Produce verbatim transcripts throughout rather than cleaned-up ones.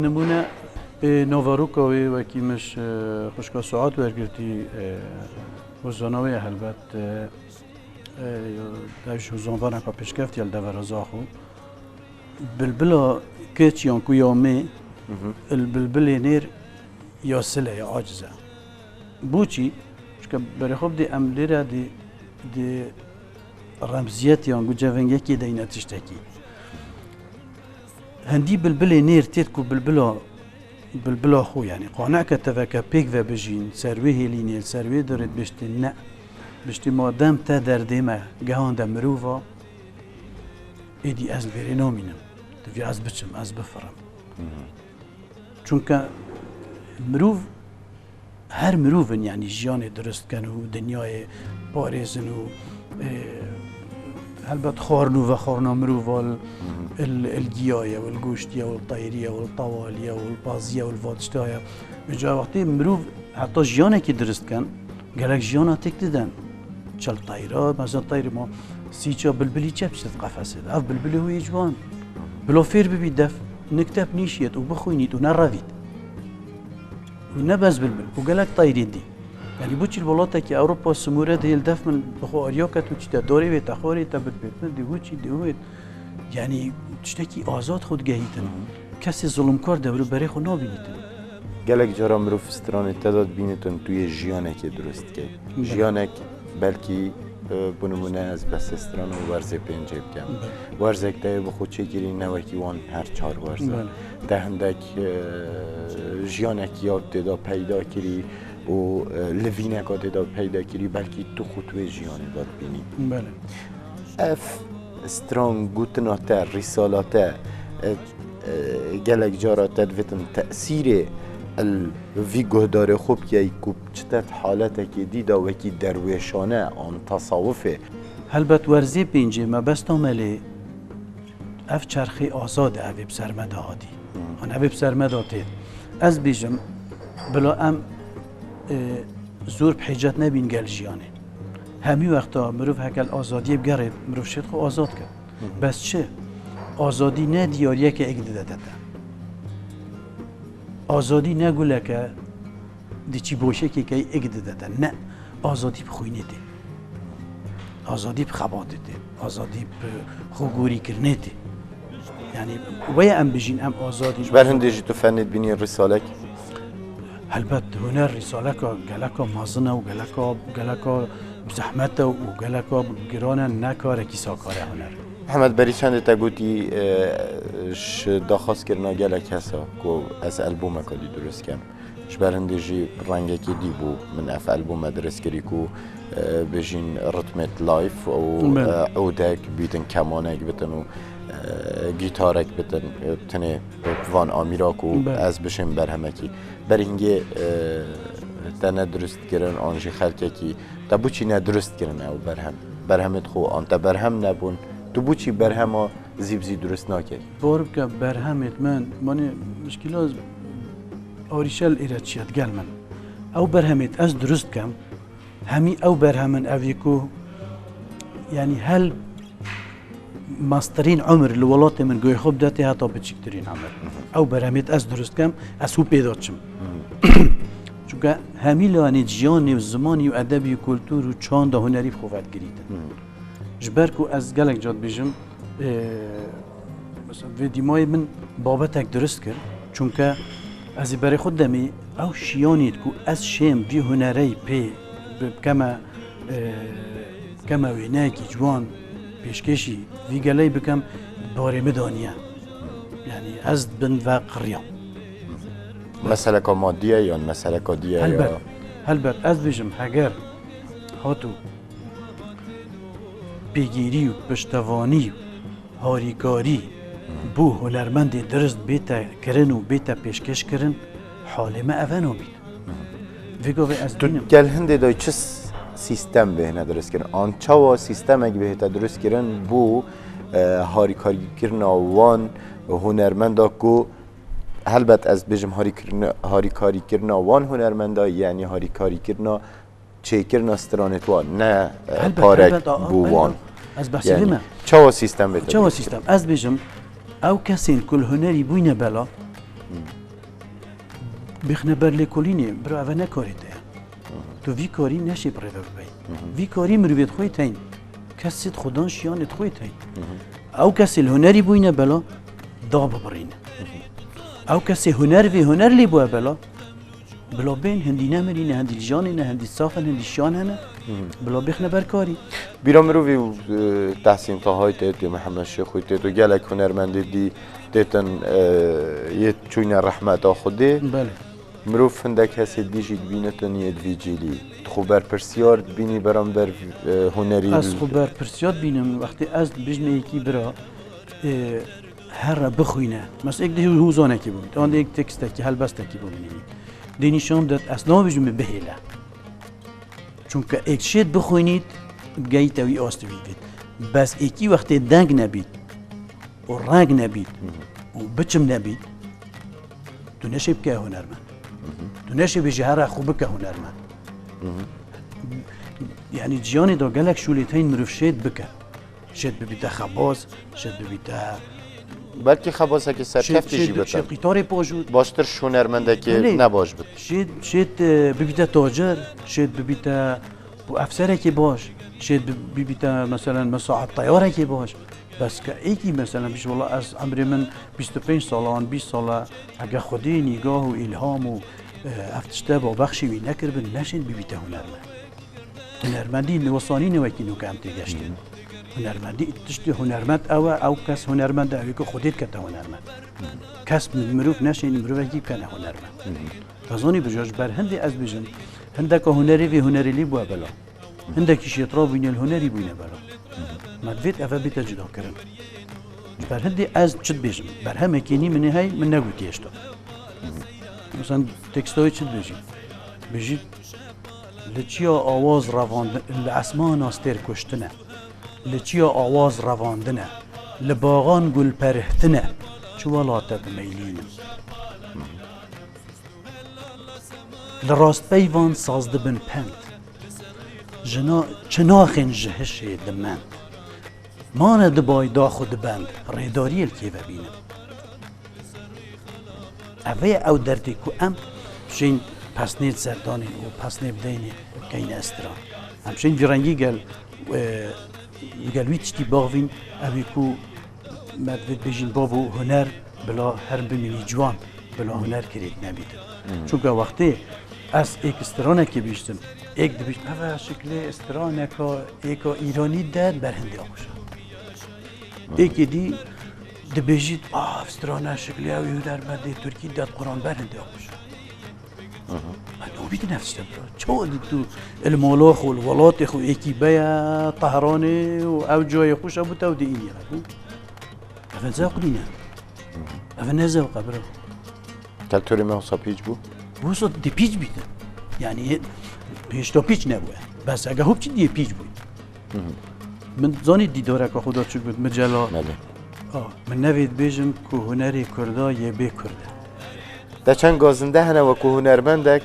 Nimûne, ê, nava roka wê wekî min ji, e, xwişka Suat wergirtî, e, hozana wê ye helbet, e, e, ev ji hozanvaneka pêşkevtî ye li devera Zaxo. Bilbila keç yan ku ya mê, Mhm. il bilbilê nêr ya sil e, ya aciz e. Boçî? Çunke berê xwe bidê em lêre dê, dê remziyet yan ku cevengekê deyne tiştekî. Hindî bilbilê nêr têt ku bilbila, bilbila xwe, yanî qaneke teveke pêk ve bijîn, ser wê hêlînê, ser wê dirêt biştê ne. Biştê madem te derdê me gehande mirova, êdî ez li vêrê namînim. Divê ez biçim, ez bifirim. Çunke mirov, her mirov in, yanî jiyanê dirust kin û dinyayê parêzin û, e, helbet xwarin û vexwarina mirova li, li, li giya ye, li goştî ye, li teyr e, li tewal e, li pazî ye, li va tişta ye. Îca wextê mirov heta jiyanekî dirust kin, gelek jiyana têk didin. Çil teyra, mesela teyr ma sîça bilbilî çep çi di qefesê de. Ev bilbilê wî ciwan. Bila fêr bibî def, nikteb nîşiyet û bixwînît û nerevît. Û ne bes bilbil, û gelek teyrên dî. Yanî bo çî li welatekî Ewropa simûre dihêl def min bi xwe ariya ket û çî te dorê wê te xwarê te bidbêt min dê wû çî dê wêt. Yanî tiştekî azad xwe digehîtin. Kesê zulumkar dewrû berê xwe nabînîtin. Gelek cara mirov stranê te de dibînitin tu yê jiyanekê dirust dikey. Belê. Jiyanek belkî, e, bi nimûne ez behsê strana Werzê Pêncê bikim. Belê. Werzek te yê bi xwe çêkirî ne wekî wan her çar werz e. Belê. Te hindek, e, jiyanek ya tê de peyda kirî û, e, livîneka tê de peyda kirî, belkî tu xwe tu wê jiyanê de dibînî. Belê. Ev stran gotina te, rîsala te, e, e, gelek cara te divêtin tesîrê li vî guhdarê xwe bikey ku çi te di haletekê dî de wekî derwêşane an tesawufê. Helbet Werzê Pêncê mebesta me lê ev çerxê azad e, ev ê bi ser me de hatî. An ev ê bi ser me de tê. Ez bêjim, bila em, e, zor bi hêcet nebîn gel jiyanê. Hemî wexta mirov heke li azadiyê bigerê, mirov şêt xwe azad ke. Bes çi? Azadî ne diyariyeke êk didete te. Azadî ne guleke diçî boşekê key êk didete. Ne. Azadî bi xwînê tê. Azadî bi xebatê tê. Azadî bi xwegorîkirinê tê. Yanî weye em bijîn, em azadî. Ji ber hindê jî tu fenê dibînî rîsalek? Helbet, huner rîsaleka geleka mezin e û geleka, geleka zehmet e û geleka giran e, ne karekî sakar e huner. Mihemed, berî çendê te gotî, e, ji daxwazkirina gelek kes e ku ez albûmeka dî dirust kem. Ji ber hindê jî rengekî dî bû min ev albûme dirust kirî ku, e, bêjîn ritmêt live û, Belê. e, ûdek bîtin, kemanek bitin û, e, gîtarek bitin, e, tenê van amîra ku Belê. ez bişêm berhemekî. Berî hingê, e, te ne dirust kirin an jî xelkekî te bo çî ne dirust kirin ew berhem? Berhemêt xwe an te berhem nebûn, tu bo çî berhema zî bi zî dirust nakey? Bawer bike berhemêt min, manê mişkîla arîşel êre çiye digel min. Ew berhemêt ez dirust kem, hemî ew berhemin ev yê ku, yanî hel mastirîn umir li welatê min goyê xwe bidetê heta biçîktirîn umir. Ew berhemêt ez dirust kem, ez hû pê de çim. Çunke hemî lanê jiyanê û zimanî û edebî û kultur û çanda hunerî bi xwe vedigirîtin. Ji ber ku ez gelek ca dibêjim, e, mesela vê dîmayê min babetek dirust kir. Çunke ez ê berê xwe demê ew şiyanî ku ez şêm vî hunerey pê bi-, bikeme, e, bikeme wêneyekî ciwan pêşkêşî vî geleyî bikem, barê min de niye. Yanî ez bin ve qiriyam. Meseleka madî ye yan meseleka dî ye ya? Helbet, helbet. Ez bêjim, heger hatû pêgîrî û piştevanî û harîkarî bo hunermendê dirist bête kirin û bête pêşkêş kirin, halê me eve nabît. Vê gavê ez Tu dînim. gel hindê de çi s-, sîstem bêhne dirist kirin? An çawa sîstemek bihête dirist kirin bo, e, harîkarîkirina wan hunermenda ku, helbet ez bêjim harîkirina-, harîkarîkirina wan hunermenda, yanî harîkarîkirina çêkirina stranê wan, ne, e, Helbet, parek helbet, a, a, bû wan. Ez behsê Yanî, me. çawa sîstem bête Çawa dirist sîstem? Ez bêjim, ew kesên ku li hunerî bûyne bela, Bêxne ber lêkolînê, bira, eve ne karê te ye. Tu vî karî neşê bi rê ve bibey. Vî karî mirovê di xwe tên. Kesê di xwedan şiyanê di xwe tên. Ew kesê li hunerî bûyne bela, da bibirîne. Ew kesê huner vê huner lê bûye bela, bila bên hindî nemirîne, hindî li janê ne, hindî saf in, hindî şiyan hene, bila bêxne ber karî. Bîra mirovî û, e, Tehsîn Tahayî tê, tê Mihemed Şêxûyî tê, tu gelek hunermendê dî têtin, e, yê çûyne rehmeta Xwedê. Belê. Mirov hindek kesê dî jî dibînitin yê di vî cîlî. Tu xwe berpirsiyar dibînî beramber, e, hunerî? Ez xwe berpirsiyar dibînim, wextê ez dibêjim ê yekî bira, e, here bixwîne. Mesela êk dê hûzanekî bibît, an dê êk tekstekî, helbestekî bibînî. Dê nîşan bidet, ez nabêjim min bihêle. Çunke êk şêt bixwînît, digehîte wî astê wî bît. Bes êkî wextê deng nebît û reng nebît û biçim nebît, tu neşê bike hunermend. Tu neşê bêjî here xwe bike hunermend. Yani ciyanê de gelek şûlê tên mirov şêt bike. Şêt bibîte xebaz, şêt bibîte Belkî xebazekî şêt, serkeftî jî şêt, bitin. Şêt qîtarê pajût. Baştir ji hunermendekî Belê. nebaş bit. Şêt, şêt, e, bibîte tacir, şêt bibîte bu efserekî baş, şêt bi-, bibîte, meselen, misaet teyarekî baş. Bes ke êkî, meselen, bîş, wela ez emrê min bîst û pênc sala an, bîst sala, hege Xwedê nîgah û îlham û, e, ev tişte babexşî wî nekiribin, neşên bibîte hunermend. Hunermendî niwesanî ne wekî nû ke em têgeştin. Hunermendî tiştê hunermend ew e, ew kes hunermend e, ew ê ku Xwedê dikete hunermend. Kes mirov neşên mirovekî bikene hunermend. Te zanî, bi ji ber hindê ez bêjim, hindeka hunerê vê hunerê lê bûye bela. Hindekî şêt rabûyne li hunerî bûyne bela. Me divêt eve bête cudakirin. Ji ber hindê ez çi dibêjim? Berhemekê nî min ê hey, min negotî hêşta. Mesela teksta wê çi dibêjî? Bêjî, li çiya awaz revandin, li esmana stêr kuştine. Li çiya awaz revandine. Li baxan gul perihtine. Çi welate dimeylînim. Li rastpeyvan saz dibin pend. Jina çi naxên ji hişê dimend. Mane di bayda xwe dibend, rêdariyê li kê vebînin. Ev ê ew derdê ku em şên pesnê serdanê û pesnê bideynê keyne estira. Em şên vî rengî gel, e, gel wî tiştî baxvîn, ev ê ku me divêt bêjin bavo huner bila her bimînî ciwan, bila huner kirêt nebîtin. Çunke wextê ez êk stranekê bihîstim, êk dibîst, eve şiklê straneka êka îranî de ber hindê axuşa. Êkê dî dibêjît, ah, strana şiklê ew ê hunermendê tirkî de quran ber hindê axuşa. Aha. Nobî di nefs de bira. Çawa dî tu li mala xwe, li welatê xwe êkî beye Tehranê û ew cayê xwe şe bû tew dê îniye bû. Eve zewq nîne. Eve ne zewq e bira. Keltorê me wisa pîç bû? Wisa dê pîç bîte. Yani hêşta pîç nebûye. Bes ege hûp çi diye pîç bû. Min zanî dîdareka xwe da çi got, Micela. Belê. A, min nevê dibêjim ku hunerê Kurda yê bê Kurd e. Te çend gazinde hene wekû hunermendek?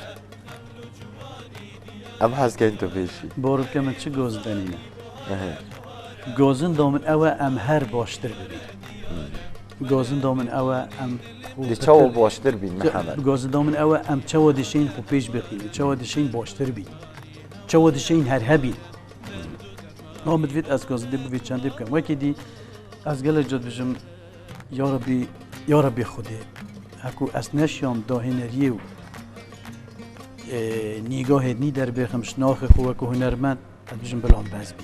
Em hez kein tu bêjî. Bawer bike min çi gazinde nîne. Ehe. Gazinda min ew e em her baştir bibîn. Gazinda min ew e em xwe Dê pitir çawa baştir bîn, Mihemed? Gazinda min ew e em çawa dişên xwe pêş bixînin, çawa dişên baştir bîn. Çawa dişên her hebîn. Niha min divêt ez gazindê bû vê çendê bikim. Wekî dî ez gelek car dibêjim, ya Rebî, ya Rebî Xwedê, heku ez neşiyam dahêneriyê û, e, nîgahê nî derbêxim ji naxê xwe wekû hunermend, ez dibêjim bila min bes bî.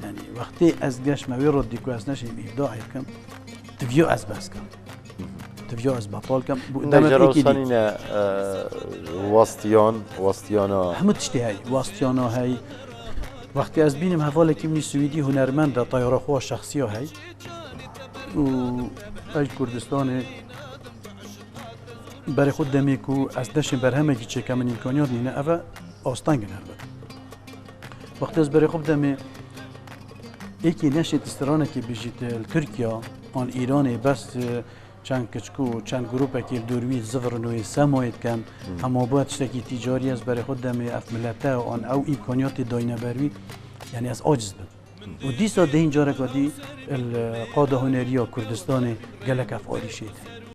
Yani wextê ez geşme wê rod dî ku ez neşêm îbdaê bikim, diviya ez bes kim. Diviya ez betal kim. Bû Hindek demek cara êkî dî. Wisa nîne, e, wastiyan, wastiyana. Hemû tiştê hey, wastiyana hey. Wextê ez bînim hevalekî min î Swîdî hunermend e, teyara xwe şexsiya hey. Û ey Kurdistanê berê xwe demê ku ez neşêm berhemekî çêke min îmkaniyat nîne, eve asteng in her bide. Wextê ez berê xwe bidemê, êkê neşêt stranekê bijît li Tirkiya an Îranê bes, e, çend kiçik û çend grûpekî li dûr wî zivirin û yê semayê dikin. Hmm. Hema bûye tiştekî tîcarî, ez berê xwe demê ev milete an ew îmkaniyatê dayne ber wî, yani ez aciz bim. Û dîsa dê hîn careka dî li qada huneriya Kurdistanê gelek ev arîşê de.